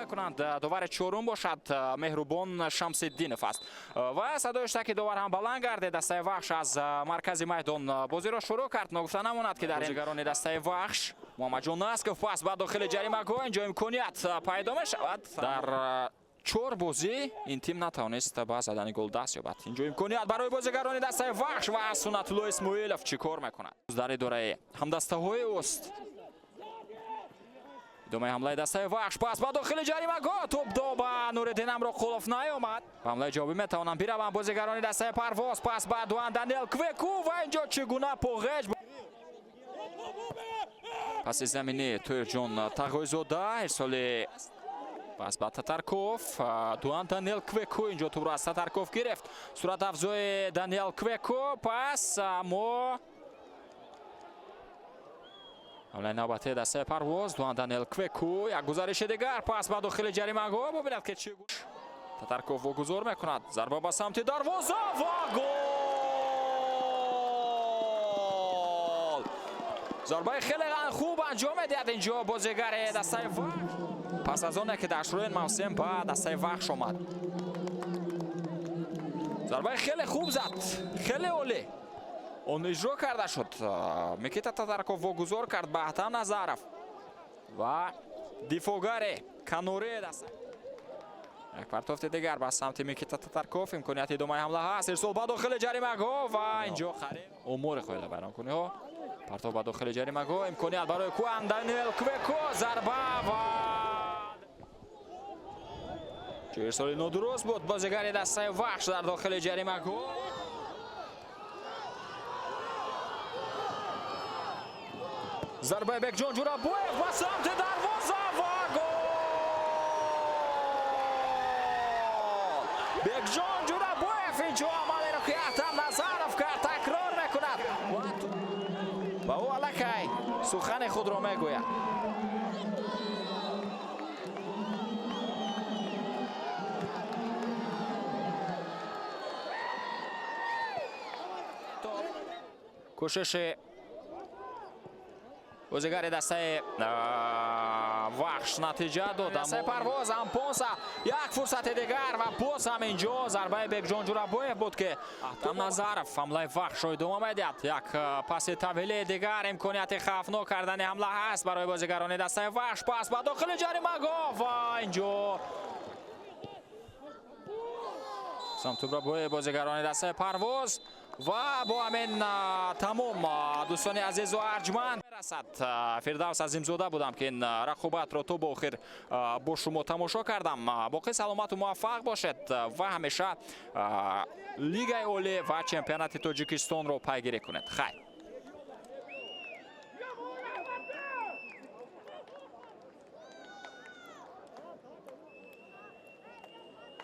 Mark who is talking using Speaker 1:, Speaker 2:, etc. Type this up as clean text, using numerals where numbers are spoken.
Speaker 1: Мекунанд. Довари чорум бошад Меҳрубон Шамсиддинов аст. Ва садои штаки довар ҳам баланд гардид. Дастаи Вахш аз маркази майдон бозиро шурӯъ кард. Ногуфта намонад, ки дар бозигарони дастаи Вахш Муҳаммадҷон Насков, пас ба дохили ҷаримагоҳ, инҷо имконият пайдо мешавад. Дар чор бозӣ ин тим натавонист ба задани гол даст ёбад. Инҷо имконият барои бозигарони дастаи Вахш ва Суннатулло Исмоилов чӣ кор мекунад? Дар идораи ҳамдастаҳои ӯст. Идомаи ҳамлаи дастаи Вахш, пас ба дохили ҷаримагоҳ, тӯб до ба Нуриддин Амроқулов наёмад. Ба ҳамлаи ҷавобӣ метавонанд бираванд бозигарони дастаи Парвоз. Пас ба Дуан Даниел Квеку ва инҷо чӣ гуна поғеҷ. Паси замини Тоирҷон Тағойзода, ирсоли пас ба Татарков, Дуан Даниел Квеку инҷо тӯбро аз Татарков гирифт. Суратафзои Даниел Квеку, пас аммо ҳамлаи навбатии дастаи Парвоз, Дуан Даниел Квеку, як гузариши дигар, пас ба дохили ҷаримагоҳ, бубинад, ки чӣ Татарков вогузор мекунад. Зарба ба самти дарвоза ва гол! Зарбаи хеле хуб анҷом медиҳад инҷо бозигари дастаи Вахш. Пас аз оне ки дар шурӯи мавсим ба дастаи Вахш омад. Зарбаи хеле хуб зад, хеле олӣ. Он иҷро карда шуд. Микита Татарков вогузор кард ба Аҳтам Назаров ва дифогари канории даста. Як партофти дигар ба самти Микита Татарков, имконияти идомаи ҳамла ҳаст. Ирсол ба дохили ҷаримагоҳ ва инҷо қариб умури қоида вайронкуниҳо. Партоф ба дохили ҷаримагоҳ, имконият барои Куан Даниел Квеко, зарба ва ирсоли нодуруст буд бозигари дастаи Вахш дар дохили ҷаримагоҳ. Зарбаи Бекҷон Ҷурабоев ба самти дарвоза ва гол! Бекҷон Ҷурабоев инҷо амалеро, ки Аҳтам Назаров кард, такрор мекунад ва ӯ аллакай сухани худро мегӯяд. Кӯшиши бозигари дастаи Вахш натиҷа дод. Дастаи Парвоз Ампонса, як фурсати дигар ва боз ҳам инҷо зарбаи Бекҷон Ҷурабоев буд, ки Аҳтам Назаров ҳамлаи Вахшро идома медиҳад. Як паси тавилии дигар, имконияти хавфнок кардани ҳамла ҳаст барои бозигарони дастаи Вахш. Пас ба дохили ҷаримагоҳ ва инҷо самтубрабои бозигарони дастаи Парвоз. Ва бо ҳамин тамом, дӯстони азизу арҷманд, расад. Фирдавс Азимзода будам, ки ин рақобатро то бо охир бо шумо тамошо кардам. Боқӣ саломату муваффақ бошед ва ҳамеша Лигаи олӣ ва чемпионати Тоҷикистонро пайгирӣ кунед. Хайр.